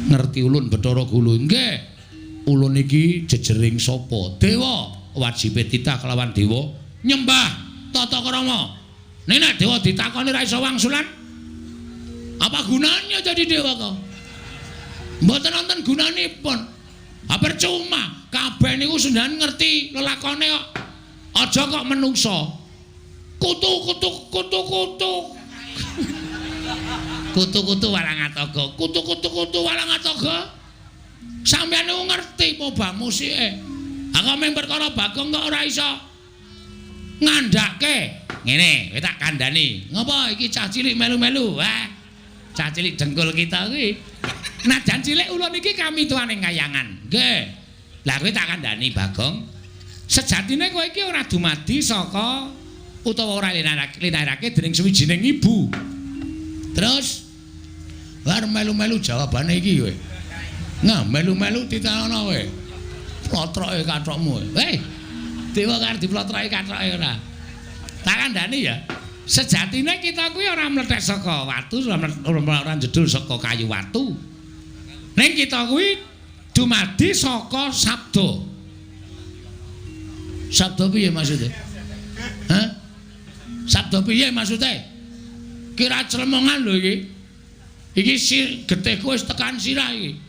Ngerti ulun Bathara Guru? Nggih. Ulun iki jejering sapa? Dewa. Wajibe titah kelawan dewa nyembah tata krama. Nek nek dewa ditakoni ra iso wangsulan, apa gunanya jadi dewa kok? Mboten wonten gunanipun. Ha percuma, kabeh niku senjan ngerti lelakone kok. Aja kok menungsa. Kutu kutu kutu kutu. Kutu-kutu walang atoga. Kutu-kutu kutu walang atoga. Sampeyan niku ngerti apa musike. Ha kok mung perkara Bagong kok ora iso ngandhake. Ngene, kowe tak kandhani. Ngopo iki cah cilik melu-melu? Wah. Cah cilik dengkul kita kuwi. Najan cilik ulun iki kami tuane kayangan. Nggih. Lah kowe tak kandhani Bagong. Sejatine kowe iki ora dumadi saka utawa ora linarake dening suwijining ibu. Terus war melu-melu jawabane iki kowe. Nah, melu-melu titenono kowe. Plotroke kathokmu. Hei. Dewa karo diplotroke kathoke ora. Tak kandhani ya. Sejatine kita kuwi ora mlethek saka watu, ora jedul saka kayu watu. Ning kita kuwi dumadi saka sabda. Sabda piye maksude? Hah? Sabda piye maksude? Kira clemongan lho iki. Iki getihku wis tekan sirah iki.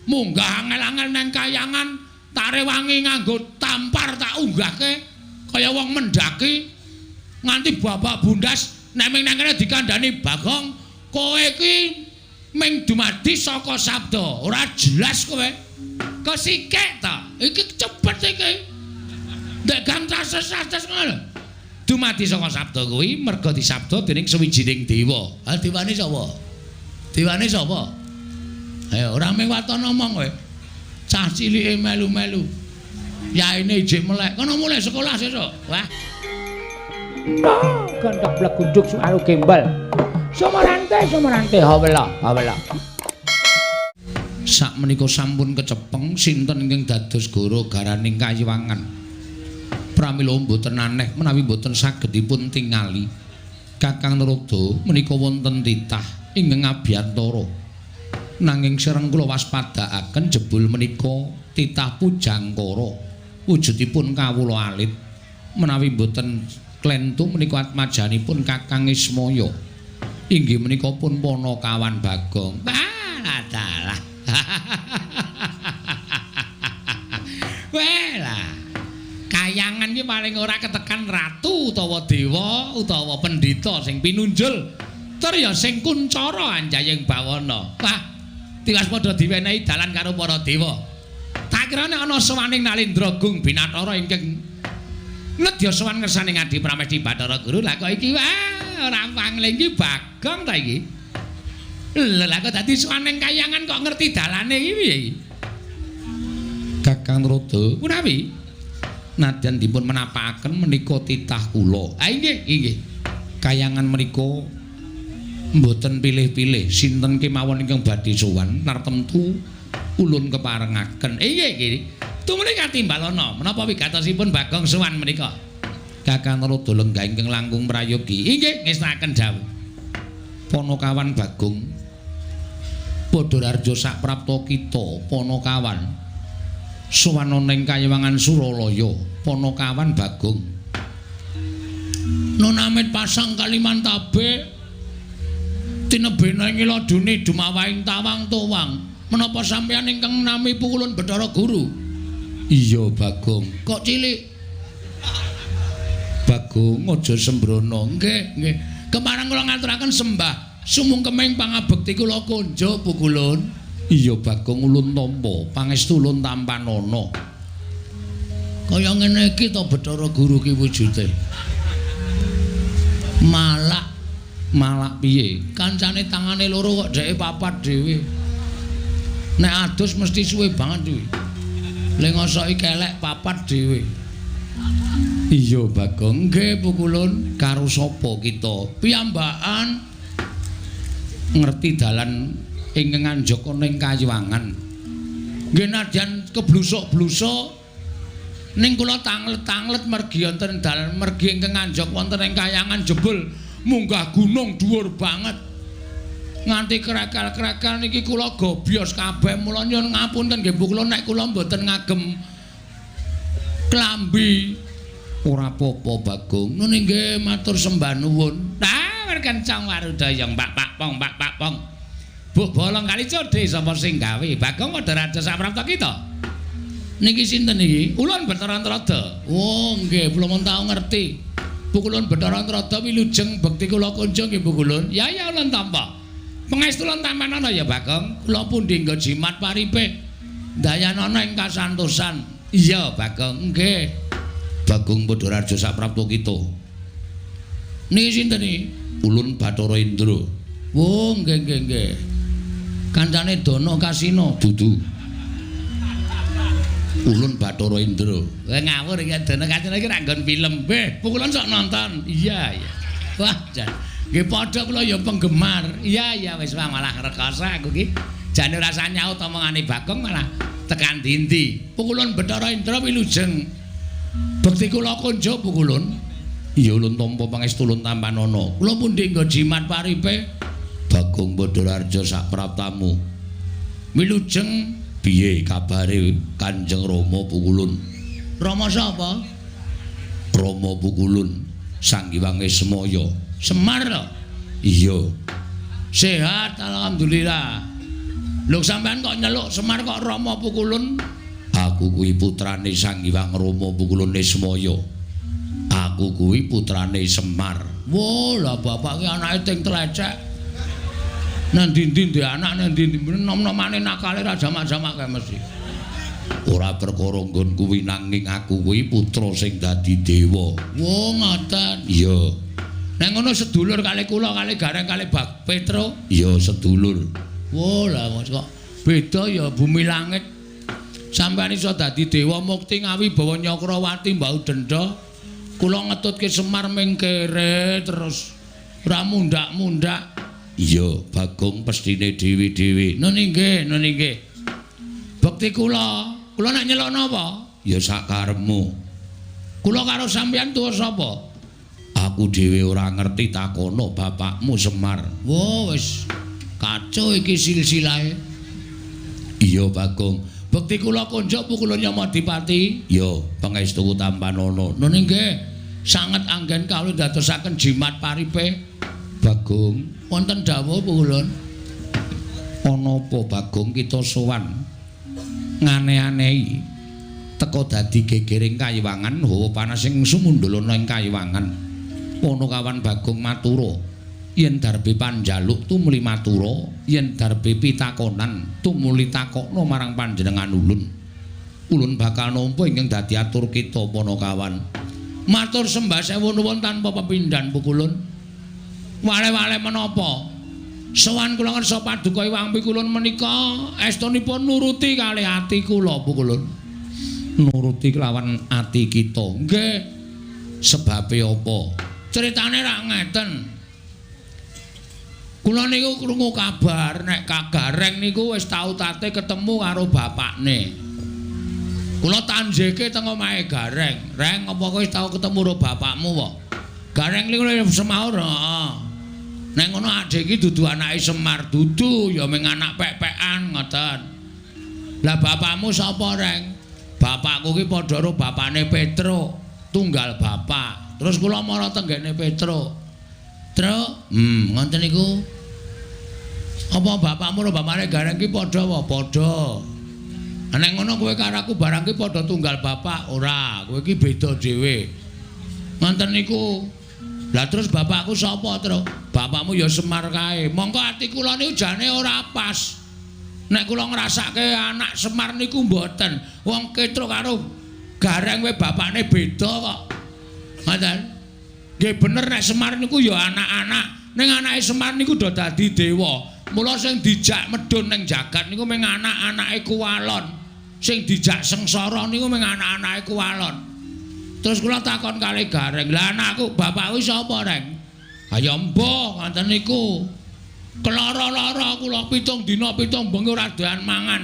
Munggah angel-angel nang kayangan, tarewangi nganggo tampar tak unggahke kaya wong mendaki nganti babak bundas nek ming nang kene dikandhani Bagong, kowe iki ming dumadi saka sabda. Ora jelas kowe. Kesikek ta? Iki cepet iki. Ndek gang cases-cases ngono lho. Dumadi saka sabda kuwi merga disabda dening suwijining dewa. Ha dewane sapa? Dewane sapa? Ayo ora mung waton omong kowe. Cah cilike melu-melu. Yaine ijik melek. Kono mulai sekolah sesuk. Wah. Gendhek blegunduk suaru gembel. Sumarante sumarante hawela hawela. Sakmenika sampun kecepeng sinten ingkang dados goro garaning kayiwangan. Pramila mboten aneh menawi mboten saged dipun tingali. Kakang Narada menika wonten titah ingkang abiyantara. Nanging sereng kula waspadaaken jebul menika titah pujangkara. Wujudipun kawula alit. Menawi mboten klentu menika atmajanipun Kakang Ismaya. Inggih menika pun Panakawan Bagong. Wah, dalah. Welah. Kayangan iki paling ora ketekan ratu utawa dewa utawa pendhita sing pinunjul. Tur ya sing kuncara anjayeng bawana. Wah, tiwas padha diwenehi dalan karo para dewa. Tak kira nek ana sowaning Nalendra Gung Binathara ingkang nedya sowan ngersane Ngadi Pramesti Bathara Guru. Lah kok iki wah ora pangling iki Bagong ta iki. Lha lah kok dadi sowan ning kayangan kok ngerti dalane iki piye iki? Kakang Narada, punawi nadyan dipun menapakaken menika titah kula. Ah inggih, inggih. Kayangan menika mboten pilih-pilih sinten kemawon ingkang badhe sowan nartemtu ulun keparengaken. Inggih, nggih. Tumune katimbalana menapa wigatosipun Bagong sowan menika? Kakang Narada lenggah ingkang langkung prayogi. Inggih, ngestakaken dawuh. Panakawan Bagong padha rarja saprapta kita Panakawan sowan ana ing kayiwangan Suralaya. Panakawan Bagong nunamit pasang Kalimantabe tinebena ing ladune dumawahing tawang tuwang. Menapa sampeyan ingkang nami pukulun Bathara Guru? Iya Bagong. Kok cilik? Bagong aja sembrono. Nggih, nggih. Kepareng kula ngaturaken sembah sumungkeming pangabekti kula konjo pukulun. Iya Bagong ulun tampa, pangestu ulun tampanana. Kaya ngene iki to Bathara Guru ki wujude. Malak, malak piye? Kancane tangane loro kok dheke papat dhewe. Nek adus mesti suwe banget kuwi. Le ngosoki kelek papat dhewe. Iya Bagong, nggih pukulun karo sapa kita? Piyambakan ngerti dalan ingkang anjaka ning kayiwangan. Nggih nadyan keblusuk-blusuk ning kula tanglet-tanglet mergi wonten dalan mergi ingkang anjak wonten ing kayangan jebul munggah gunung dhuwur banget. Nganti krekel-krekel niki kula gobyos kabeh. Mula nyuwun ngapunten nggih Bu kula nek kula mboten ngagem klambi. Ora apa-apa Bagong. Nun nggih matur sembah nuwun. Nah, kencang warudaya Pak Pak Pong Pak Pak Pong. Bu bolong kali codhe sapa sing gawe? Bagong padha raja saprapta kita. Niki sinten iki? Ulun Bathara Antrada. Oh nggih, kula mun tau ngerti. Bu kulun Bathara Antrada wilujeng bekti kula kunjung nggih Bu kulun. Ya ya ulun tampa. Pangestu ulun tampanana ya Bagong. Kula pundi nggo jimat paripe. Dayanana ing kasantosan. Iya Bagong, nggih. Bagong padha raja saprapta kita. Niki sinten iki? Ulun Bathara Indra. Oh nggih nggih nggih. Kancane Dana Kasina dudu. Ulun Bathara Indra. Kowe ngawur iki Dana Kasina iki ra nggon film. Beh, pukulun sok nonton. Iya, iya. Wah, jan. Nggih padha kula ya penggemar. Iya, iya wis malah rekoso aku iki. Jane ora usah nyaut omongane Bagong malah tekan dindi. Pukulun Bathara Indra wilujeng. Bekti kula kunjuk pukulun. Iya ulun tampa pangestu ulun tampanana. Kula pundi nggo jimat paripe? Bagong Badararja sapraptamu. Wilujeng piye kabare Kanjeng Rama Pukulun? Rama sapa? Rama Pukulun Sang Hyang Ismaya. Semar lho. Iya. Sehat alhamdulillah. Lho sampean kok nyeluk Semar kok Rama Pukulun? Aku kuwi putrane Sang Hyang Rama Pukulun Ismaya. Aku kuwi putrane Semar. Wah, lah bapak ki anake ting tlecek. Nang ndi-ndi ndek anak nang ndi-ndi nom-nomane nakale ra jamak-jamak kae mesti. Ora perkara nggon kuwi nanging aku kuwi putra sing dadi dewa. Wah, ngoten. Iya. Nek ngono sedulur kali kula kali Gareng kali Bak Petro. Iya, sedulur. Wah, lah kok beda ya bumi langit. Sampeyan iso dadi dewa mukti ngawibawa Nyakrawati mbau denda. Kula ngetutke Semar ming kere terus ora mundak-mundak. Iya, Bagong pestine dhewe-dhewe. Nun nggih, nun nggih. Bekti kula, kula nek nyeluk napa? Ya sakarepmu. Kula karo sampeyan tuwa sapa? Aku dhewe ora ngerti takono bapakmu Semar. Wah, wis kacau iki silsilahe. Iya, Bagong. Bekti kula kunjuk pukulun Yamadipati. Ya, pangestu tampanana. Nun nggih, sanget anggen kawula ndadosaken jimat paripe. Bagong, wonten dawuh pukulun. Ana apa Bagong kita sowan ngane-anehi teka dadi gegering kayiwangan hawa panas sing sumundulana ing kayiwangan. Panakawan Bagong matura, yen darbe panjaluk tumuli matura, yen darbe pitakonan tumuli takokna marang panjenengan ulun. Ulun bakal nampa ingkang dadi atur kita Panakawan. Matur sembah sewu nuwun tanpa pepindhan pukulun. Wale-wale menapa? Sowan kula ngersa paduka Iwang Pikulun menika estunipun nuruti kalih ati kula Pukulun. Nuruti kelawan ati kita. Nggih. Sebabe apa? Critane rak ngeten. Kula niku krungu kabar nek Kagareng niku wis tau tate ketemu karo bapakne. Kula tanjeke teng omahe Gareng. Reng, apa kowe wis tau ketemu karo bapakmu wae? Gareng niku semaur, heeh. Nek ngono adhe iki dudu anake Semar, dudu ya mung anak pek-pekan ngoten. Lah bapakmu sapa, Reng? Bapakku ki padha karo bapakne Petro, tunggal bapak. Terus kula mara tenggene Petro. Tru, ngoten niku. Apa bapakmu karo bapakne Gareng ki padha apa? Padha. Nek ngono kowe karo aku barang ki padha tunggal bapak, ora, kowe ki beda dhewe. Ngoten niku. Lah terus bapakku sapa, Tru? Bapakmu ya Semar kae. Mongko ati kula niku jane ora pas. Nek kula ngrasake anak Semar niku mboten. Wong Ketro karo Gareng kowe bapakne beda kok. Ngoten. Nggih bener nek Semar niku ya anak-anak. Ning anake Semar niku do dadi dewa. Mula sing dijak medhun ning jagat niku mung anak-anake Kuwalon. Sing dijak sengsara niku mung anak-anake Kuwalon. Terus kula takon kali Gareng, "Lah anakku, bapakku sapa, Reng?" "Ha ya mbah, ngoten niku. Kelara-lara kula 7 dina 7 bengi ora doyan mangan.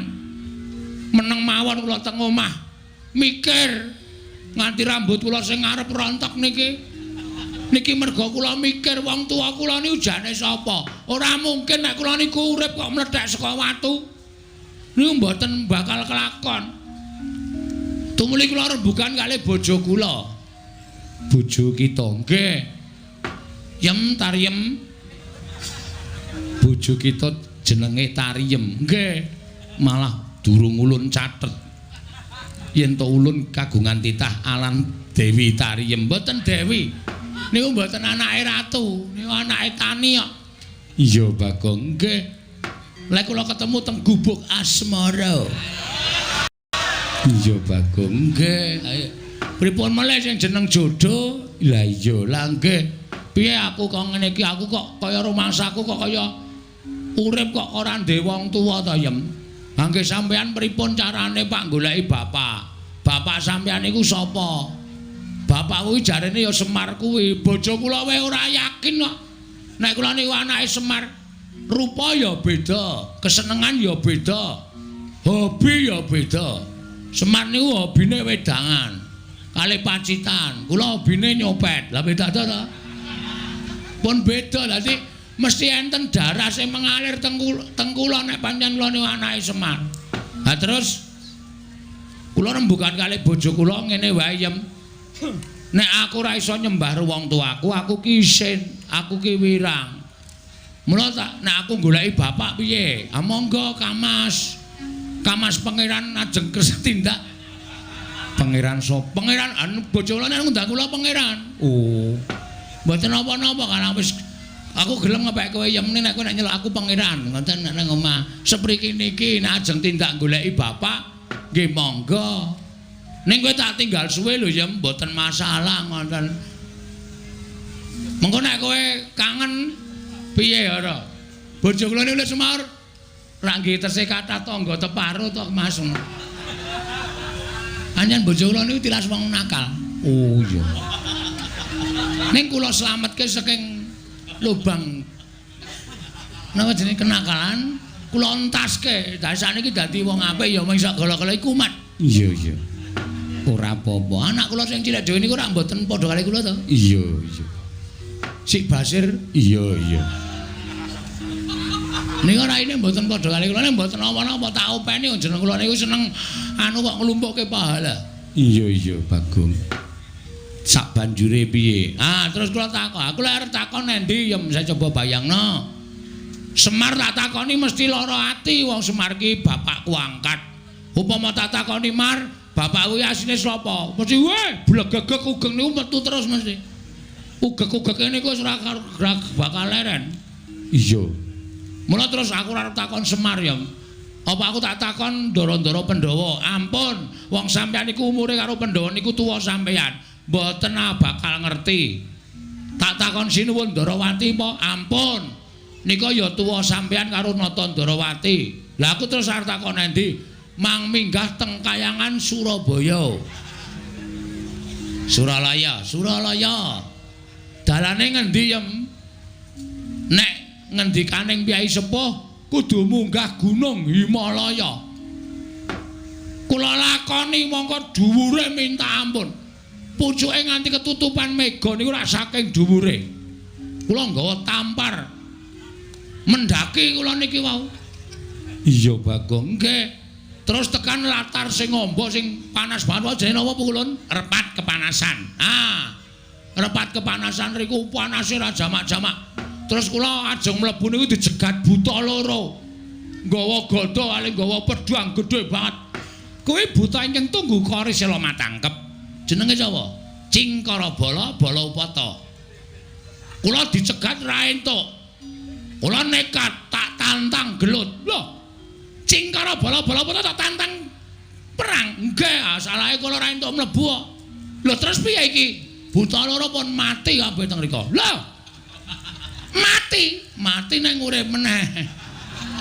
Meneng mawon kula teng omah. Mikir nganti rambut kula sing ngarep rontok niki." Niki merga kula mikir wong tuwa kula niku jane sapa? Ora mungkin nek kula niku urip kok mlethek saka watu. Niku mboten bakal kelakon. Tumuli kula rembugan kalih bojo kula. Bojo kita nggih. Yem Tariem. Bojo kita jenenge Tariem. Nggih. Malah durung ulun catet. Yen to ulun kagungan titah alan Dewi Tariem. Mboten Dewi. Niku mboten anake ratu, niku anake tani kok. Iya, Bagong. Nggih. Lek kula ketemu teng gubuk asmara. Iya, Bagong. Nggih. Ayo. Pripun melih sing jeneng jodoh? Lah iya, lah nggih. Piye aku kok ngene iki? Aku kok kaya rumangsaku kok kaya urip kok ora ndek wong tuwa ta, Yem? Ha nggih sampean pripun carane Pak goleki bapak? Bapak sampean niku sapa? Bapak kuwi jarene ya Semar kuwi. Bojo kula wae ora yakin kok. Nek kula niku anake Semar, rupa ya beda, kesenengan ya beda, hobi ya beda. Semar niku hobine wedangan, kalih pacitan. Kula hobine nyopet. Lah beda ta? Pun beda. Dadi mesti enten darah sing mengalir teng kula nek pancen kula niku anake Semar. Ha terus kula rembugan kalih bojo kula ngene wae, Yem. Nek aku ora iso nyembah wong tuaku, aku ki isin, aku ki wirang. Mula tak nek aku goleki bapak piye? Ah monggo Kamas. Kamas pangeran ajeng kersa tindak. Pangeran sapa? Pangeran anu bojo kula nek ngundang kula pangeran. Oh. Mboten napa-napa kan wis aku gelem ngepek kowe Yem nek kowe nek nyeluk aku pangeran ngoten nek nang omah. Sepriki niki nek ajeng tindak goleki bapak nggih monggo. Ning kowe tak tinggal suwe lho Yem, mboten masalah ngoten. Mengko nek kowe kangen piye ora? Bojo kula niku wis semaur. Rak nggih tesih kathah tangga teparo to Mas. Anjen bojo kula niku tilas wong nakal. Oh iya. Ning kula slametke saking lubang napa jenenge kenakalan, kula entaske. Dadi sakniki dadi wong apik ya mung sak gala-gala iku kumat. Iya iya. Ora apa-apa. Anak kula sing cilik dhewe niku ora mboten padha kali kula to? Iya, iya. Sik Basir? Iya, iya. Niku raine mboten padha kali kula, nek mboten napa-napa tak openi jeneng kula niku seneng anu kok nglumpukke pahala. Iya, iya, Bagong. Sak banjure piye? Ah, terus kula takon. Aku lek arep takon endi ya saya coba bayangno. Semar tak takoni mesti lara ati wong Semar ki bapakku angkat. Upama tak takoni Mar, bapak kuwi asline sapa? Mesti weh blegegeg ugeng niku metu terus mesti. Ugeg-ugege niku wis ora bakal leren. Iya. Mula terus aku ora arep takon Semar ya. Apa aku tak takon ndara-ndara Pandhawa? Ampun, wong sampeyan niku umure karo Pandhawa niku tuwa sampeyan. Mboten bakal ngerti. Tak takon Sinuwun Ndarawati apa? Ampun. Nika ya tuwa sampeyan karo Nata Ndarawati. Lah aku terus arep takon endi? Mang minggah teng kayangan Surabaya. Suralaya, Suralaya. Dalane ngendi, Yem? Nek ngendikaning Kyai Sepuh kudu munggah Gunung Himalaya. Kula lakoni mongko dhuwure minta ampun. Pucuke nganti ketutupan mega niku rak saking dhuwure. Kula nggawa tampar. Mendaki kula niki wau. Iya, Bagong. Nggih. Terus tekan latar sing ngombo sing panas banget jenenge napa Pukulun? Repat kepanasan. Ah. Repat kepanasan riku panase ra jamak-jamak. Terus kula ajeng mlebu niku dijegat buta loro. Nggawa gada kali nggawa pedhang gedhe banget. Kuwi buta ingkang tunggu kori sela matangkep. Jenenge sapa? Cingkara Bala Bala Upata. Kula dicegat ra entuk. Kula nekat tak tantang gelut. Loh. Cingkara Bala Bala Upata tak tantang perang. Nggih, salahe kula ora entuk mlebu kok. Lho terus piye iki? Buta loro pun mati kabeh teng mriku. Lho. Mati, mati nang urip meneh.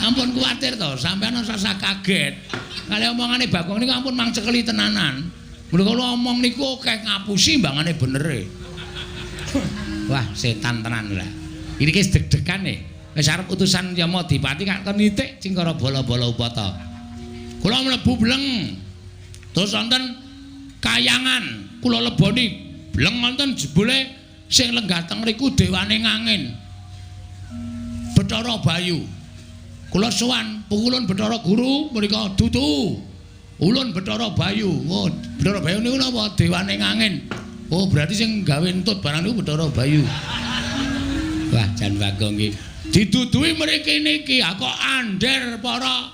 Ampun kuwatir to, sampeyan ora usah kaget. Kali omongane Bagong niku ampun mang cekeli tenanan. Mula kula omong niku akeh ngapusi mbangane benere. Wah, setan tenan lah. Iki wis deg-degan e. Wis arep utusan Yamadipati kak kon nitik Cingkara Bala-bala Upata. Kula mlebu bleng. Terus wonten kayangan, kula leboni bleng wonten jebule Sing lenggah teng mriku dewane ngangin. Bathara Bayu. Kula sowan pukulun Bathara Guru mriku dudu. Ulun Bathara Bayu. Oh, Bathara Bayu niku napa? Dewane ngangin. Oh, berarti sing gawe entut barang niku Bathara Bayu. Wah, jan Bagong iki. Diduduhi mriki niki, kok andher para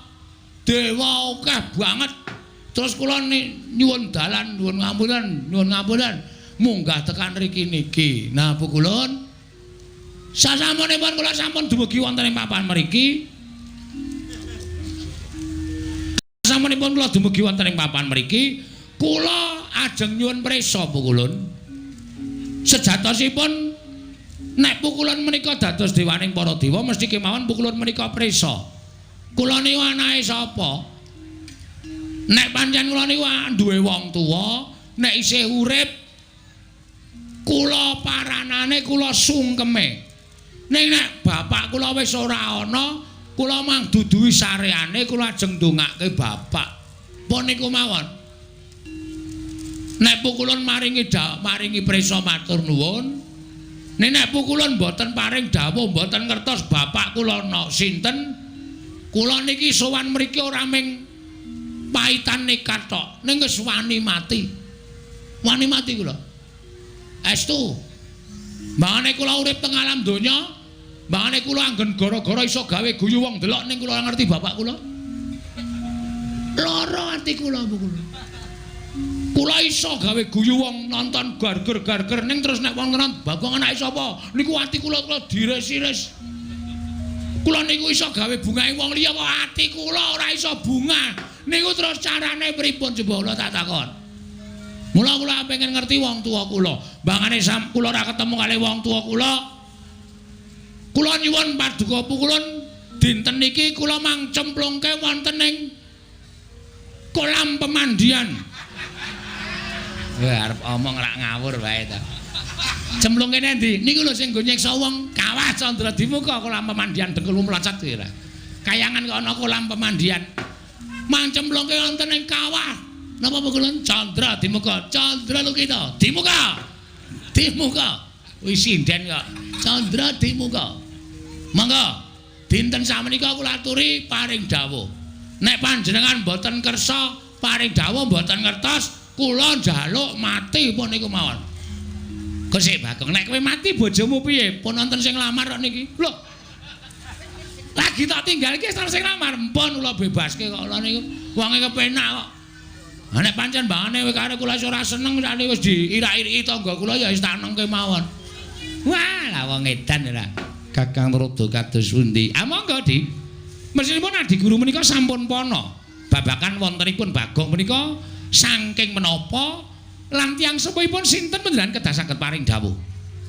dewa akeh banget. Terus kula nyuwun dalan, nyuwun ngapunten, nyuwun ngapunten, munggah tekan mriki niki. Nah, pukulun sasampunipun kula sampun dumugi wonten ing papan mriki. Sasampunipun kula dumugi wonten ing papan mriki, kula ajeng nyuwun prisa pukulun. Sejatosipun nek pukulun menika dados dewaning para dewa mesti kemawon pukulun menika prisa. Kula niku anake sapa? Nek pancen kula niku duwe wong tuwa, nek isih urip kula paranane kula sungkeme. Ning nek bapak kula wis ora ana, kula mang duduhi sareane kula ajeng ndongake bapak. Pun niku mawon. Nek pukulun maringi maringi prisa matur nuwun. Nek nek pukulun mboten paring dawuh, mboten ngertos bapak kula ana sinten, kula niki sowan mriki ora ming paitan nekat tok, ning wis wani mati. Wani mati kula. Estu. Mbangane kula urip teng alam donya, mbangane kula anggen gara-gara iso gawe guyu wong delok ning kula ngerti bapak kula. Lara ati kula kula. Kula iso gawe guyu wong nonton garger-garger ning terus nek wong nonton Bagong anake sapa? Niku ati kula kula diris-iris. Kula niku iso gawe bungahe wong liya kok ati kula ora iso bunga. Niku terus carane pripun coba kula tak takon. Mula kula pengen ngerti wong tuwa kula. Mbangane kula ora ketemu kali wong tuwa kula. Kula nyuwun paduka pukulun dinten niki kula mang cemplungke wonten ing kolam pemandian. Wah, arep omong rak ngawur wae ta. Cemplungke endi? Niku lho sing nggo nyiksa wong kawah Candra Dimuka kolam pemandian dengkul mlocot kuwi ora. Kayangan kok ana kolam pemandian. Mang cemplungke wonten ing kawah. Napa pukulun Candra Dimuka? Candra Lukita. Dimuka. Dimuka. Wis sinden kok. Candra Dimuka. Monggo dinten samenika kula aturi paring dawuh. Nek panjenengan mboten kersa paring dawuh mboten ngertos, kula njaluk mati pun niku mawon. Kok Bagong, nek kowe mati bojomu piye? Pun wonten sing nglamar kok niki. Lho. Lagi tak tinggal iki wis sing nglamar. Mpun kula bebaske kok kula niku. Wonge kepenak kok. Ha nek pancen mbangane kowe karo kula ora seneng sakniki wis diirak-iriki tangga kula ya wis tak nengke mawon. Wah, lah wong edan ora. Kakang Rada kados pundi? Ah monggo, Dik. Mesinipun Adi Guru menika sampun pana. Babakan wontenipun Bagong menika saking menapa lan tiyang sepuhipun sinten panjenengan kedah saged paring dawuh.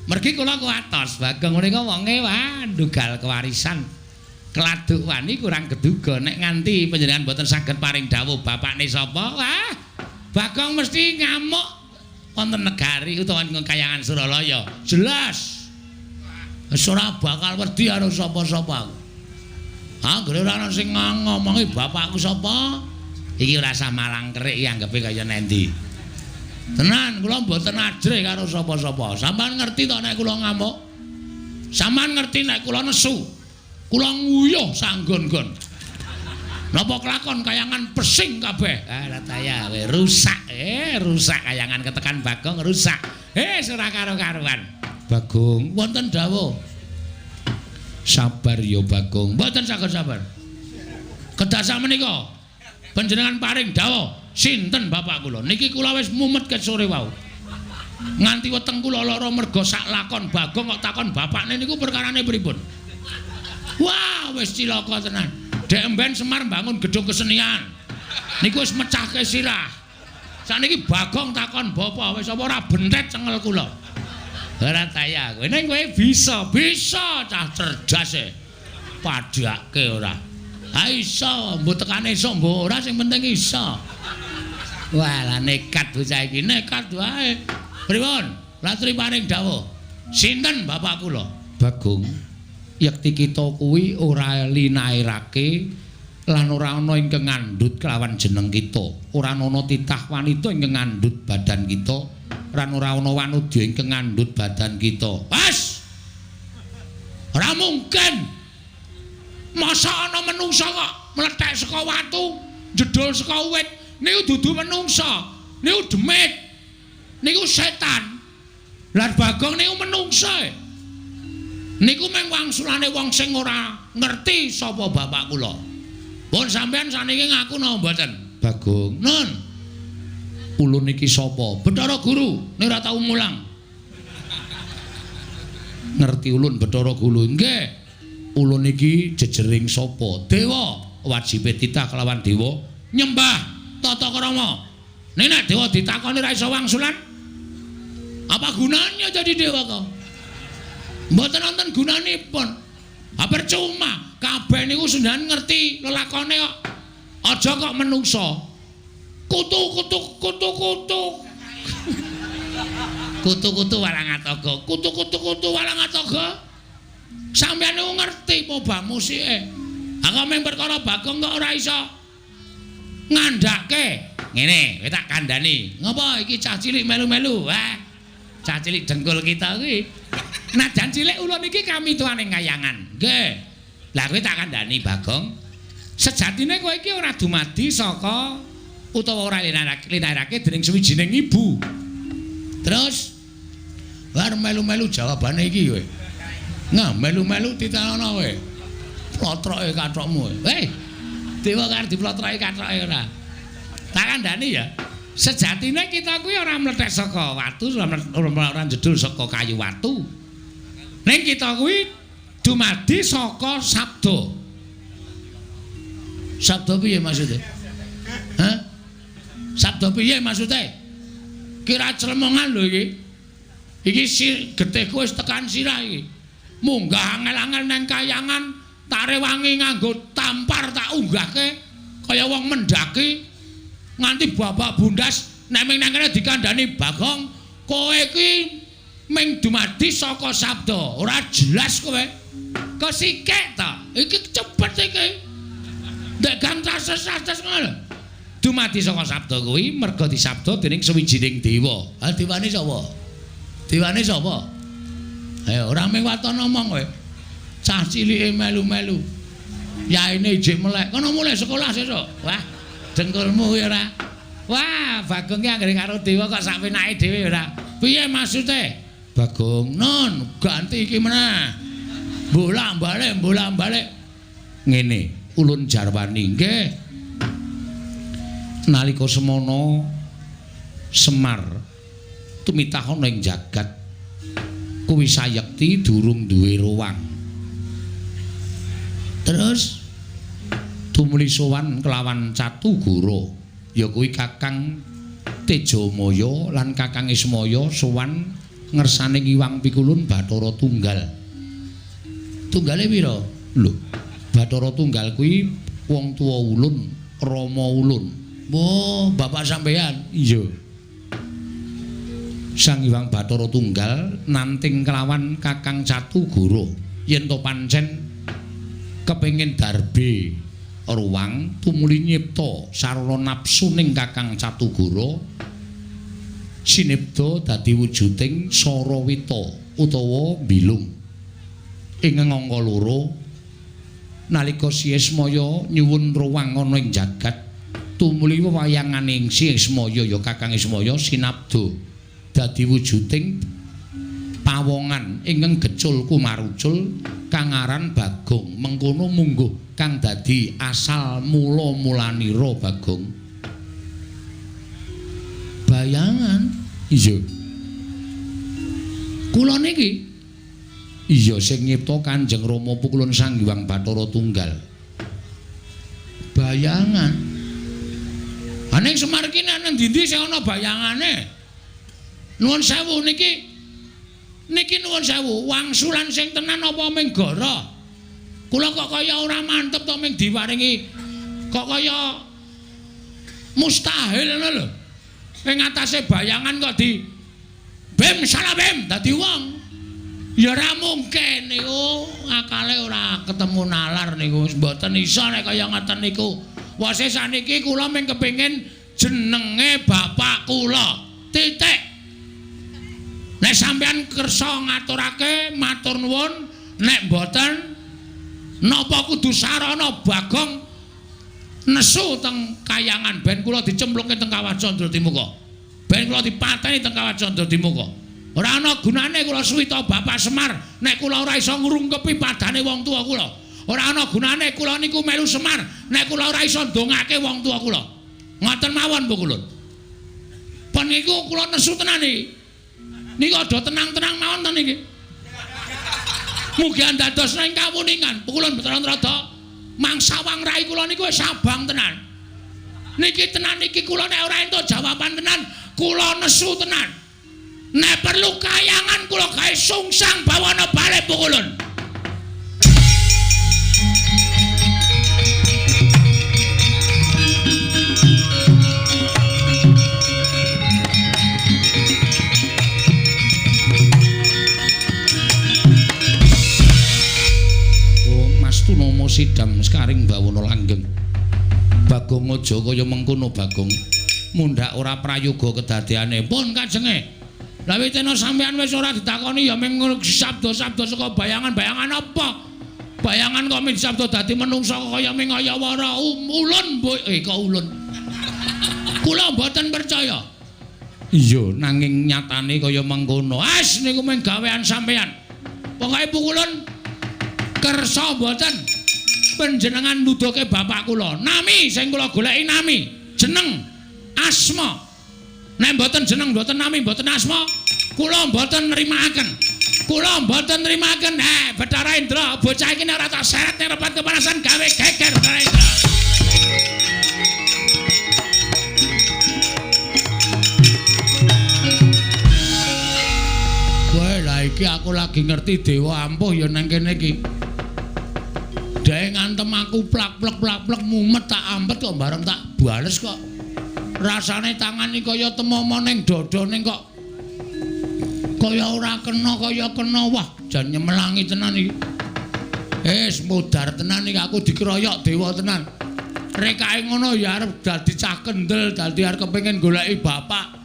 Mergi kula kuwatos Bagong menika wonge wah ndugal kewarisan. Keladuk wani kurang geduga nek nganti panjenengan mboten saged paring dawuh bapakne sapa? Wah, Bagong mesti ngamuk wonten negari utawa ing kayangan Suralaya. Jelas. Wis ora bakal wedi karo sapa-sapa aku. Anggere ora ana sing ngomongi bapakku sapa, iki ora usah malang kerik iki anggepe kaya nendi. Tenan kula mboten ajrih karo sapa-sapa. Sampeyan ngerti to nek kula ngamuk? Sampeyan ngerti nek kula nesu? Kula nguyuh sanggon-gon. Napa kelakon kayangan pesing kabeh? Ah rataya we rusak. Rusak kayangan ketekan Bagong rusak. Ora karo-karuan. Bagong wonten dawuh. Sabar ya Bagong. Mboten saged sabar. Kedah sakmenika panjenengan paring dawuh sinten bapak kula. Niki kula wis mumet ket sore wau. Nganti weteng kula lara merga sak lakon Bagong kok takon bapakne niku perkarane pripun. Wah, wis cilaka tenan. Dek emben Semar mbangun gedung kesenian. Niku wis mecahke sirah. Sakniki Bagong takon bapak wis apa ora bentet cengel kula. Ora taya kowe. Ning kowe bisa, bisa cah cerdas e. Padhake ora. Ha iso, mbok tekane iso mbok ora sing penting iso. Wah, lah nekat bocah iki, nekat wae. Pripun? Latri paring dawuh. Sinten bapak kula? Bagong. Yekti kita kuwi ora linairake lan ora ana ingkang ngandhut kelawan jeneng kita. Ora ana titah wanita ingkang ngandhut badan kita. lan ora ana wanudya ingkang ngandhut badan kita. Wes. Ora mungkin. Masa ana menungsa kok mlethek saka watu, jedul saka wit, niku dudu menungsa, niku demit. Niku setan. Lah Bagong niku menungsa. Niku mung wangsulane wong sing ora ngerti sapa bapak kula. Pun sampean saniki ngaku napa mboten? Bagong, nun. Ulun iki sapa? Bathara Guru, nek ora tau mulang. Ngerti ulun Bathara Guru? Nggih. Ulun iki jejering sapa? Dewa. Wajibe titah kelawan dewa nyembah tata krama. Nek nek dewa ditakoni ra iso wangsulan, apa gunanya jadi dewa kok? Mboten wonten gunanipun. Ha percuma, kabeh niku senjan ngerti lelakone kok. Aja kok menungsa. Kutu kutu kutu kutu. Kutu kutu walang atoga. Kutu kutu kutu walang atoga. Sampeyan niku ngerti pobah musike. Ha kok mung perkara Bagong kok ora iso ngandhake. Ngene, kowe tak kandhani. Ngopo iki cah cilik melu-melu? Wah. Cah cilik dengkul kita kuwi. Najan cilik ulun iki kami tuane kayangan. Nggih. Lah kowe tak kandhani Bagong. Sejatine kowe iki ora dumadi saka utawa ora linarake dening suwijining ibu. Terus bar melu-melu jawabane iki kowe. Nah, melu-melu titenono kowe. Plotroke kathokmu. Hei. Dewa karo diplotroke kathoke ora. Tak kandhani ya. Sejatine kita kuwi ora mlethek saka watu, ora jedul saka kayu watu. Ning kita kuwi dumadi saka sabda. Sabda piye maksude? Hah? Sabda piye maksude? Kira clemongan lho iki. Iki getihku wis tekan sirah iki. Munggah angel-angel nang kayangan, tak rewangi nganggo tampar tak unggahke kaya wong mendaki nganti babak bundas nek ming nang kene dikandhani Bagong, kowe iki ming dumadi saka sabda, ora jelas kowe. Kesikek ta? Iki cepet iki. Ndek gang cases-cases ngono lho. Dumadi saka sabda kuwi merga disabda dening suwijining dewa. Ha dewane sapa? Dewane sapa? Ayo ora mung waton omong kowe. Cah cilike melu-melu. Yaine ijik melek. Kono mulih sekolah sesuk. Wah, dengkulmu kuwi ora. Wah, Bagong ki anggere karo dewa kok sak penake dhewe ora. Piye maksude? Bagong, nun, ganti iki meneh. Bolak-balik, bolak-balik. Ngene, ulun jarwani nggih. Nalika semono Semar tumitah ana ing jagat kuwi sayekti durung duwe ruwang. Terus tumuli sowan kelawan Catugara, ya kuwi Kakang Tejamaya lan Kakang Ismaya sowan ngersane Ngiwang Pikulun Bathara Tunggal. Tunggale pira? Lho, Bathara Tunggal kuwi wong tuwa ulun, rama ulun. Oh, bapak sampeyan? Iya. Sang Hyang Bathara Tunggal nanting kelawan Kakang Catugara yen to pancen kepengin darbe ruwang tumuli nyipta sarana nafsu ning Kakang Catugara sinipta dadi wujuding Sarawita utawa Bilung. Ing angka loro nalika Si Ismaya nyuwun ruwang ana ing jagat tumuli wewayangane Si Ismaya ya Kakang Ismaya sinabda dadi wujuding pawongan ingkang gecul kumarucul kang aran Bagong. Mengkono mungguh kang dadi asal mula mulanira Bagong. Bayangan iya kula niki iya sing nyipta Kanjeng Rama Pukulun Sang Hyang Bathara Tunggal. Bayangan. Ning Semar iki nang ndi-ndi sing ana bayangane. Nuwun sewu niki. Niki nuwun sewu, wangsulan sing tenan apa ming gara? Kula kok kaya ora mantep to ming diwaringi kok kaya mustahil ngono lho. Ing atase bayangan kok di bim salah bim dadi wong. Ya ora mungkin niku, akale ora ketemu nalar niku, mboten iso nek kaya ngoten niku. Wase saniki kula mung kepengin jenenge bapak kula. Titik. Nek sampeyan kersa ngaturake matur nuwun, nek mboten napa kudu sarana Bagong nesu teng kayangan ben kula dicemplungke teng Kawah Candradimuka. Ben kula dipateni teng Kawah Candradimuka. Ora ana gunane kula suwita Bapak Semar nek kula ora iso ngrungkepi padane wong tuwa kula. Ora ana gunane kula niku melu Semar nek kula ora iso ndongake wong tuwa kula. Ngoten mawon Bu Kulun. Pun niku kula nesu tenan iki. Niku aja tenang-tenang mawon to niki. Mugi andados ing kawuningan Pukulun Bathara Narada mangsawang rai kula niku wis abang tenan. Niki tenan niki kula nek ora entuk jawaban tenan, kula nesu tenan. Nek perlu kayangan kula gawe sungsang bawana balik Pukulun. Tunomo sidam sekaring bawana langgeng. Bagong aja kaya mengkono Bagong. Mundhak ora prayoga kedadeane. Pun kajenge. Lah witena sampean wis ora ditakoni ya mung sabda-sabda saka bayangan-bayangan apa? Bayangan kok mung sabda dadi menungsa kaya mung kaya wara ulun kok ulun. Kula mboten percaya. Iya, nanging nyatane kaya mengkono. As niku mung gawean sampean. Pokoke Pukulun kersa mboten panjenengan nuduhke bapak kula. Nami sing kula goleki nami, jeneng, asma. Nek mboten jeneng, mboten nami, mboten asma, kula mboten nrimakaken. Kula mboten nrimakaken. Bathara Indra, bocah iki nek ora tak seret ning repat kepanasan gawe geger Bathara Indra. Wah, lah iki aku lagi ngerti dewa ampuh ya nang kene iki. Dae ngantem aku plak-plek plak-plek mumet tak ampet kok bareng tak bales kok. Rasane tangan iki kaya temomo ning dada ning kok kaya ora kena kaya kena. Wah, jan nyemelangi tenan iki. Wis modar tenan iki aku dikeroyok dewa tenan. Rekake ngono ya arep dadi cah kendel, dadi arep kepengin goleki bapak.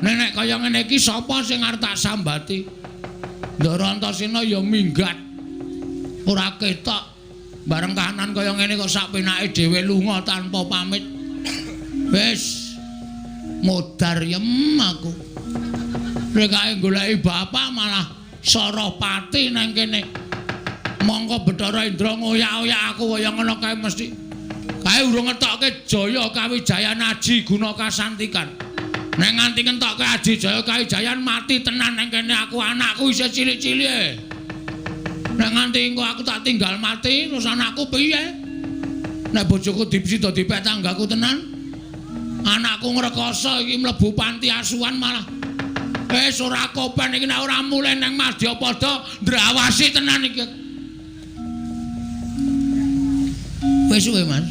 Nek nek kaya ngene iki sapa sing arep tak sambati? Ndara Antasena ya minggat. Ora ketok. Bareng kahanan kaya ngene kok sak penake dhewe lunga tanpa pamit. Wis modar yem aku. Rekake goleki bapak malah Sarapati nang kene. Mongko Bathara Indra ngoyak-oyak aku kaya ngono kae mesti. Kae urung ngetokke Jaya Kawijayan Aji Guna Kasantikan. Nek nganti ngetokke Aji Jaya Kawijayan mati tenan nang kene aku, anakku isih cilik-cilik. Nek nganti engko aku tak tinggal mati terus anakku piye? Nek bojoku dipsida dipek tanggaku tenan. Anakku ngrekoso iki mlebu panti asuhan malah. Wis ora kopen iki nek ora mulih nang Madyapada ndrawasi tenan iki. Wis suwe, Mas.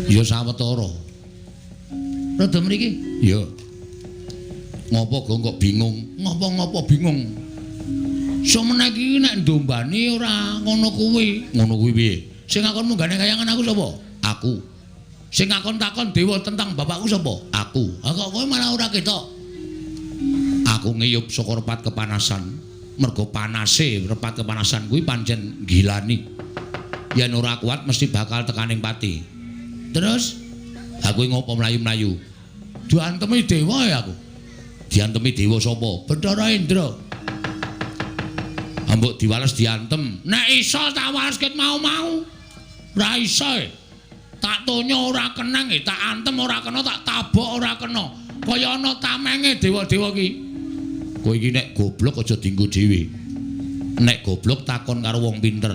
Ya sawetara. Rada mriki? Ya. Ngopo gong kok bingung? Ngopo-ngopo bingung? Semene iki nek ndombani ora ngono kuwi. Ngono kuwi piye? Sing ngakon munggane kayangan aku sapa? Aku. Sing ngakon takon dewa tentang bapakku sapa? Aku. Ha kok kowe malah ora ketok. Aku ngiyup saka repat kepanasan. Mergo panase repat kepanasan kuwi pancen gilani. Yen ora kuat mesti bakal tekaning pati. Terus aku ngopo mlayu-mlayu? Diantemi dewa ya aku. Diantemi dewa sapa? Bathara Indra. Ambok diwales diantem. Nek iso tak wales ket mau-mau. Ora iso. Tak tonyo ora kenang, tak antem ora kena, tak tabok ora kena. Kaya ana tamenge dewa-dewa ki. Kowe iki nek goblok aja dienggo dhewe. Nek goblok takon karo wong pinter.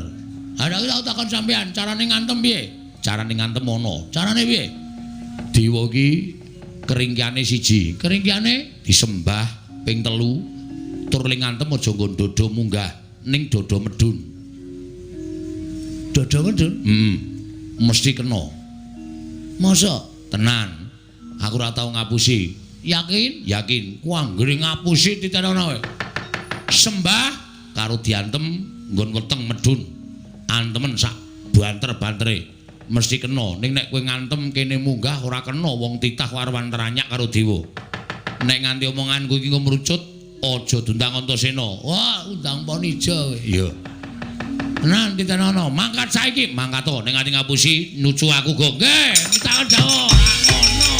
Ha nek tak takon sampean, carane ngantem piye? Carane ngantem ana. Carane piye? Dewa iki keringkiane siji. Keringkiane disembah ping 3. Tur ling ngantem aja nggon dodo munggah ning dodo medun. Dodo medun? Heeh. Mesti kena. Masa? Tenan. Aku ora tau ngapusi. Yakin? Yakin. Ku anggere ngapusi titenono kowe. Sembah karo diantem nggon weteng medun. Antemen sak banter-bantere. Mesti kena. Ning nek kowe ngantem kene munggah ora kena, wong titah warwan teranyak karo dewa. Nek nganti omonganku iki mrucut Aja diundang Antasena. Wah, undang Ponija kowe. Iya. Tenan titenono, mangkat saiki, mangkat to ning ati ngapusi nucu aku go. Nggih, takon Jawa, ora ngono.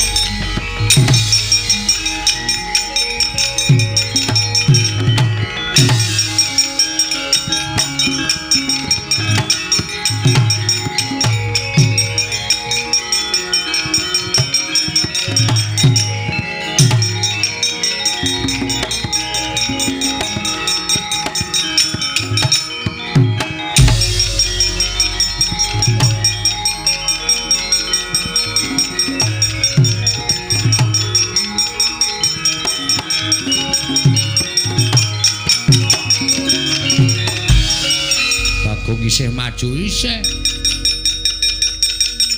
Isih maju isih.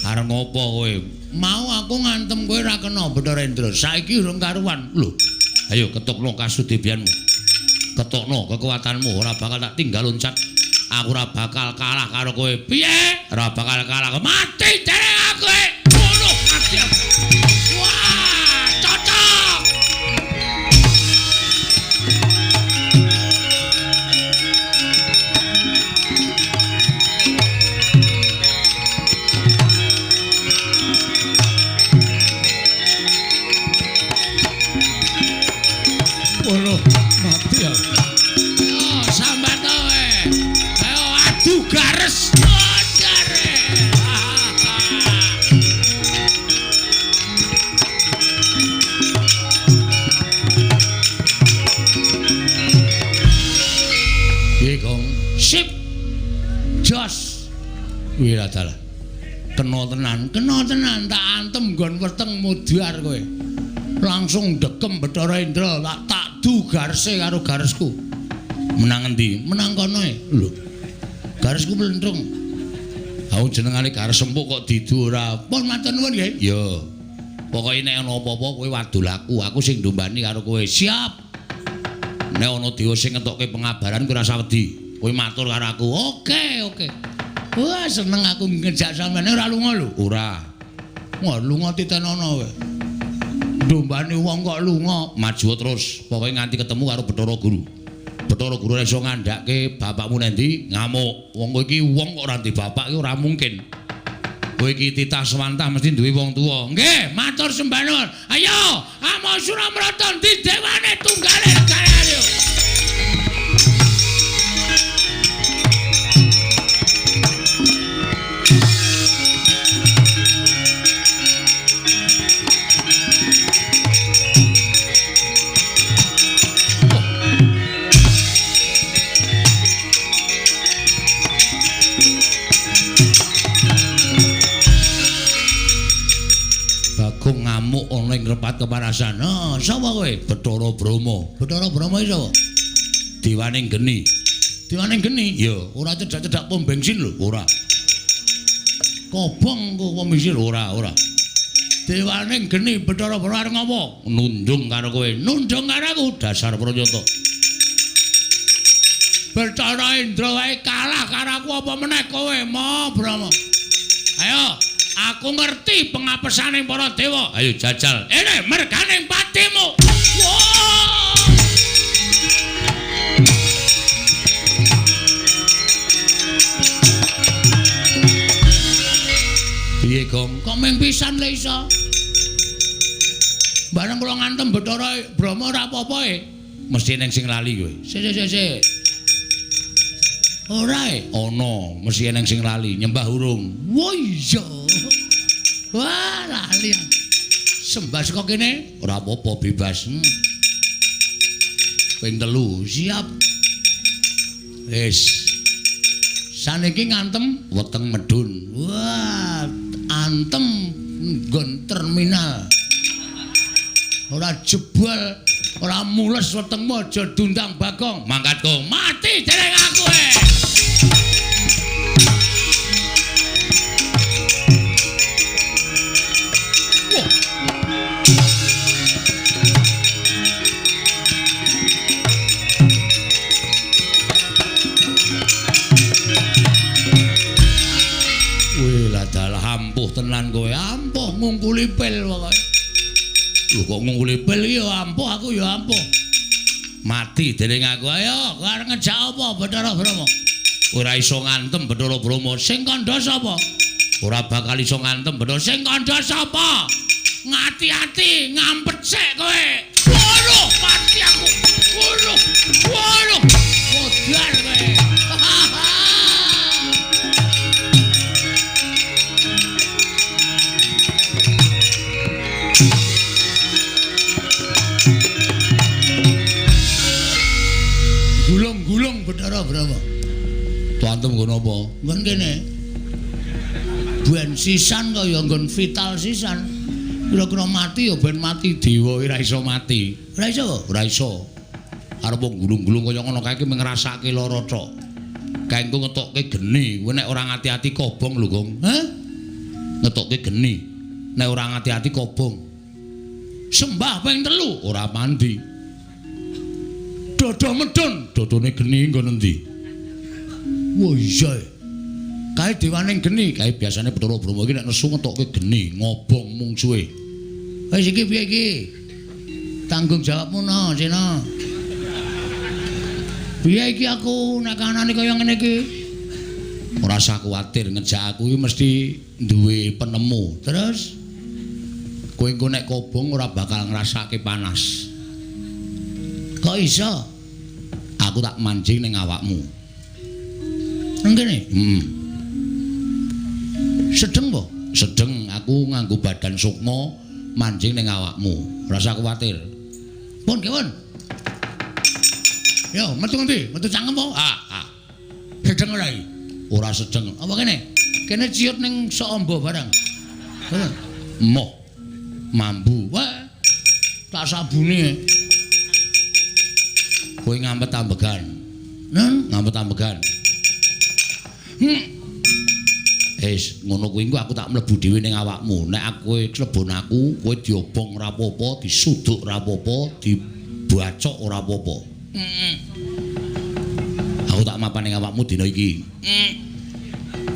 Arep ngopo kowe? Mau aku ngantem kowe ora kena Bathara Indra. Saiki urung karuan. Lho, ayo ketokno kasudebianmu. Ketokno kekuatanmu, ora bakal tak tinggal loncat. Aku ora bakal kalah karo kowe. Piye? Ora bakal kalah. Mati dereng aku. Ngono mati aku. Wah, cocok. Waduh, mati ya. Ayo sambat kowe. Ayo adu gares. Jare. Piye, Gong? Sip. Jos. Wira dalah. Kena tenan tak antem nggon weteng mudhar kowe. Langsung dekem Bathara Indra, tak du garse karo garesku. Menang endi? Menang kono e. Lho. Garesku mlentrung. Aku jenengane gares empuk kok didu ora. Pun matur nuwun nggih. Ya. Pokoke nek ana apa-apa kowe wadul aku, aku sing ndombani karo kowe. Siap. Nek ana dewa sing ngetokke pengabaran kowe ora usah wedi. Kowe matur karo aku. Oke, oke. Wah, seneng aku ngejak sampeyan ora lunga lho. Ora. Wah, lunga titenono kowe. Dombane wong kok lunga, maju terus. Pokoke nganti ketemu karo Bathara Guru. Bathara Guru ora iso ngandhake bapakmu nendi, ngamuk. Wong kowe iki wong kok ora ndek bapak iki ora mungkin. Kowe iki titah swantah mesti duwe wong tuwa. Nggih, matur sembah nuwun. Ayo, amo Suramrata ndi dewane tunggale negara ayo. Bagong ngamuk ana ing repat kepanasan. "Ha, sapa kowe?" "Bathara Brahma." "Bathara Brahma iki sapa?" "Dewaning geni." "Dewaning geni?" "Ya, ora cedhak-cedhak pom bensin lho." "Ora." "Kobong kok pom bensin?" "Ora, ora." "Dewaning geni Bathara Brahma arep ngopo?" "Nundung karo kowe." "Nundung karo aku?" "Dasar pranyata." Bathara Indra wae kalah karo aku apa meneh kowe, Ma Brahma. Ayo, aku ngerti pengapesane para dewa. Ayo jajal. Ini merganing patimu. Wah! Piye, Gong? Kok mung pisan le iso? Bareng kula ngantem Bathara Brahma ora apa-apa e. Mesti eneng sing lali kowe. Sik sik sik. Ora e? Ana, mesti eneng sing lali, nyembah urung. Wah iya. Wah, lali. Sembah saka kene ora apa-apa bebas. Ping 3, siap. Wis. Saniki ngantem weteng medun. Wah, antem nggon terminal. Ora jebol, ora mules wetengmu aja diundang Bagong. Mangkat kok mati dereng aku e. Wah. Wih, lah dalah ampuh tenan kowe, ampuh ngungkuli pil pokoke. Lho kok ngungkuli pil iki ya ampuh, aku ya ampuh. Mati dening aku. Ayo, kowe arep ngejak apa Bathara Brahma? Ora iso ngantem Bathara Brahma. Sing kandha sapa? Ora bakal iso ngantem Bathara. Sing kandha sapa? Ngati-ati, ngampet sik kowe. Waduh, mati aku. Waduh. Waduh. Modar kowe. Gulung-gulung Bathara Brahma. Tuantem nggon apa? Nggon kene. Ben sisan kaya nggon vital sisan. Kira-kira mati ya ben mati dewa ora iso mati. Ora iso? Ora iso. Arep gulung-gulung kaya ngono kae iki ngrasake lara tok. Kae engko ngetokke geni, kowe nek ora ngati-ati kobong lho, Gong. Hah? Ngetokke geni. Nek ora ngati-ati kobong. Sembah ping 3 ora mandi. Dodo medun, dodone geni nggon endi? Wah iya. Kae dewaning geni, kae biasane Bathara Brahma iki nek nesu ngetokke geni, ngobong mungsuhe. Wis iki piye iki? Tanggung jawabmu no, Sena. Piye iki aku nek kanane kaya ngene iki? Ora usah kuwatir, ngejak aku iki mesti duwe penemu. Terus kowe engko nek kobong ora bakal ngrasake panas. Kok iso? Aku tak mancing ning awakmu. Nang kene? Heeh. Sedeng po? Sedeng, aku nganggo badan sukma mancing ning awakmu. Ora usah kuwatir. Pun, kewon. Yo, metu ngendi? Metu cangkem po? Ah, ah. Sedeng ora iki? Ora sedeng. Apa kene? Kene ciut ning sok amba barang. Heeh. Moh. Mambu. Wah. Tak sabune. Kowe ngampet ambegan. Nen, ngampet ambegan. Wis, ngono kuwi engko aku tak mlebu dhewe ning awakmu. Nek aku klebon aku, kowe diobong ora apa-apa, disuduk ora apa-apa, dibacok ora apa-apa. Aku tak mapan ning awakmu dina iki.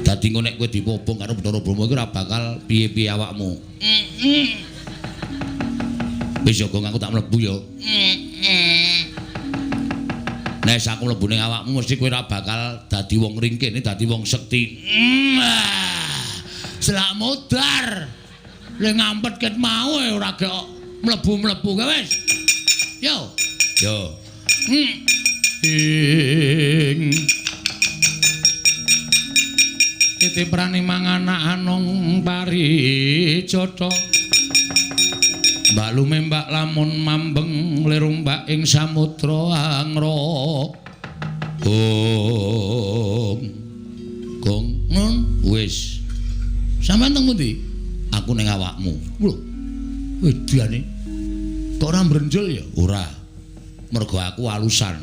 Dadi engko nek kowe dipobong karo Bathara Brahma iki ora bakal piye-piye awakmu. Wis ya, Gong, aku tak mlebu ya. Nek aku mlebu ning awakmu mesti kowe ora bakal dadi wong ringkih, dadi wong sekti. Selak modar. Le ngampet ket mau ora gek mlebu-mlebu kae wis. Yo. Yo. Ing titi prani manganak anung parijata. Mbak lumembak lamun mambeng lirumbak ing samudra angra. Gong. Gong, wis. Sampeyan teng pundi? Aku ning awakmu. Lho. Wedane. Kok ora mbrenjul ya? Ora. Mergo aku alusan.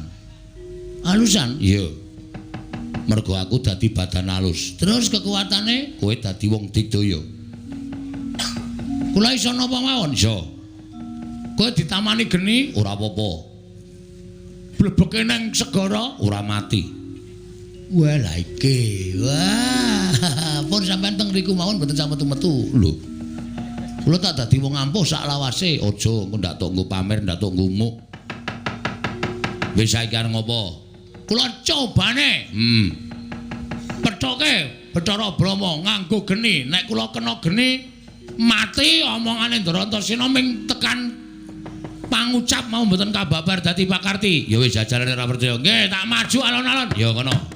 Alusan? Iya. Mergo aku dadi badan alus. Terus kekuatane kowe dadi wong digdaya. Kula iso napa mawon? Iso. Kowe ditamani geni ora apa-apa. Blebeke nang segara ora mati. Wah lha iki. Wah, pun sampean teng riku mawon mboten sampe metu-metu. Lho. Kula tak dadi wong ampuh sak lawase. Aja engko ndak tok nggo pamer, ndak tok ngumuk. Wis saiki arep ngopo? Kula cobane. Pethoke Bathara Brahma nganggo geni. Nek kula kena geni mati omongane Ndrantasena ming tekan pangucap mau mboten kababar dadi pakarti. Ya wis jajalane ora percaya. Nggih, tak maju alon-alon. Ya ngono.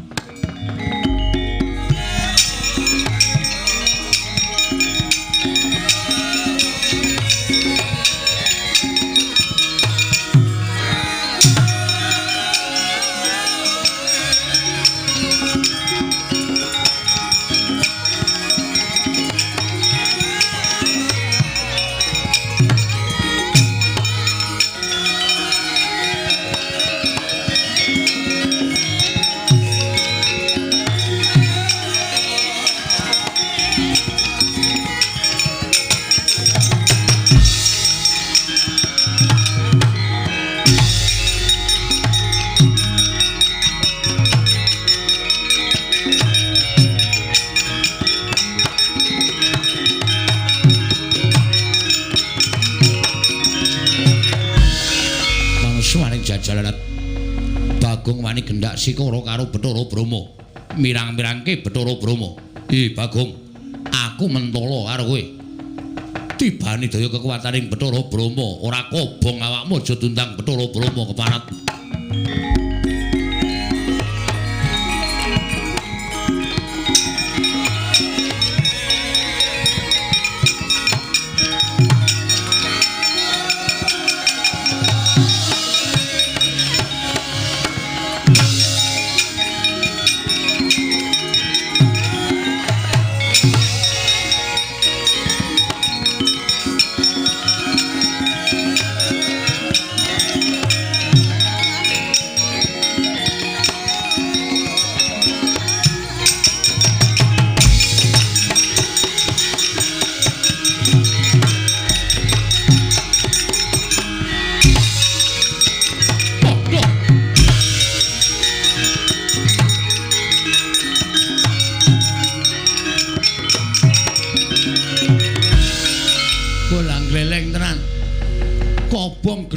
jalalat. Bagong wani gendak sikara karo Bathara Brahma. Mirang-mirangke Bathara Brahma. "Ih Bagong, aku mentala karo kowe. Tibane daya kekuwataning Bathara Brahma, ora kobong awakmu aja diundang Bathara Brahma keparat."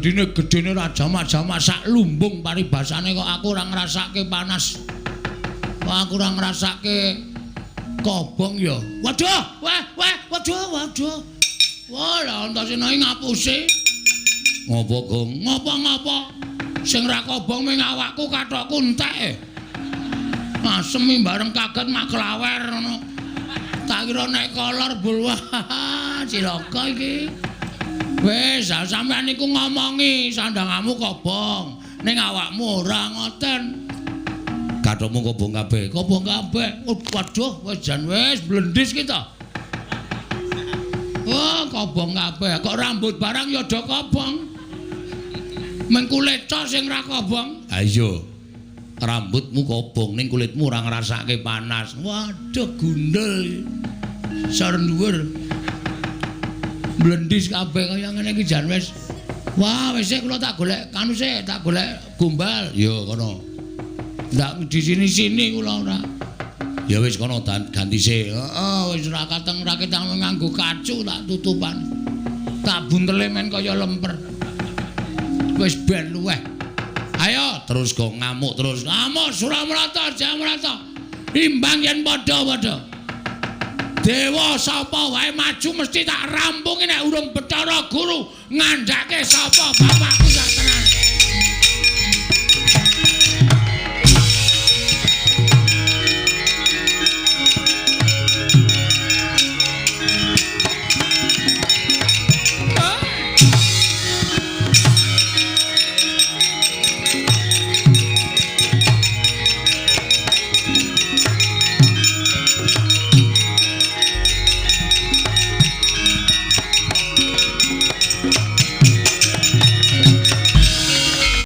Gedene-gedene ra jamak-jamak sak lumbung paribasane kok aku ora ngrasake panas. Kok aku ora ngrasake kobong ya. Waduh, wah, wah, waduh, waduh. Wah, lha Antasena iki ngapusi. Ngopo, Gong? Ngopo-ngopo? Sing ra kobong ming awakku kathokku entek. Asem bareng kaget mak klawer ngono. Tak kira nek kolor bul wah, cilaka iki. Wis, sampean niku ngomongi sandangamu kobong, ning awakmu ora ngoten. Kathokmu kobong kabeh, kobong kabeh. Waduh, wis jan wis blendis ki to. Wah, kobong kabeh. Kok rambut barang ya do kobong. Meng kulit tok sing ra kobong. Ha iya. Rambutmu kobong ning kulitmu ora ngrasake panas. Waduh, gundel. Sor dhuwur. Blendis kabeh kaya ngene iki jan wis. Wah, wis kula tak golek kanu sik, tak golek gombal. Ya kono. Ndak di sini-sini kula ora. Ya wis kono ganti sik. Heeh, wis ora kateng ra ketang nganggo kacu tak tutupan. Tak buntele men kaya lemper. Wis ben luweh. Ayo terus kok ngamuk terus. Ngamuk Suramrata, Jamrata. Imbang yen padha-padha. Dewa sapa wae maju mesti tak rampungi nek urung Bathara Guru ngandhake sapa bapakku sak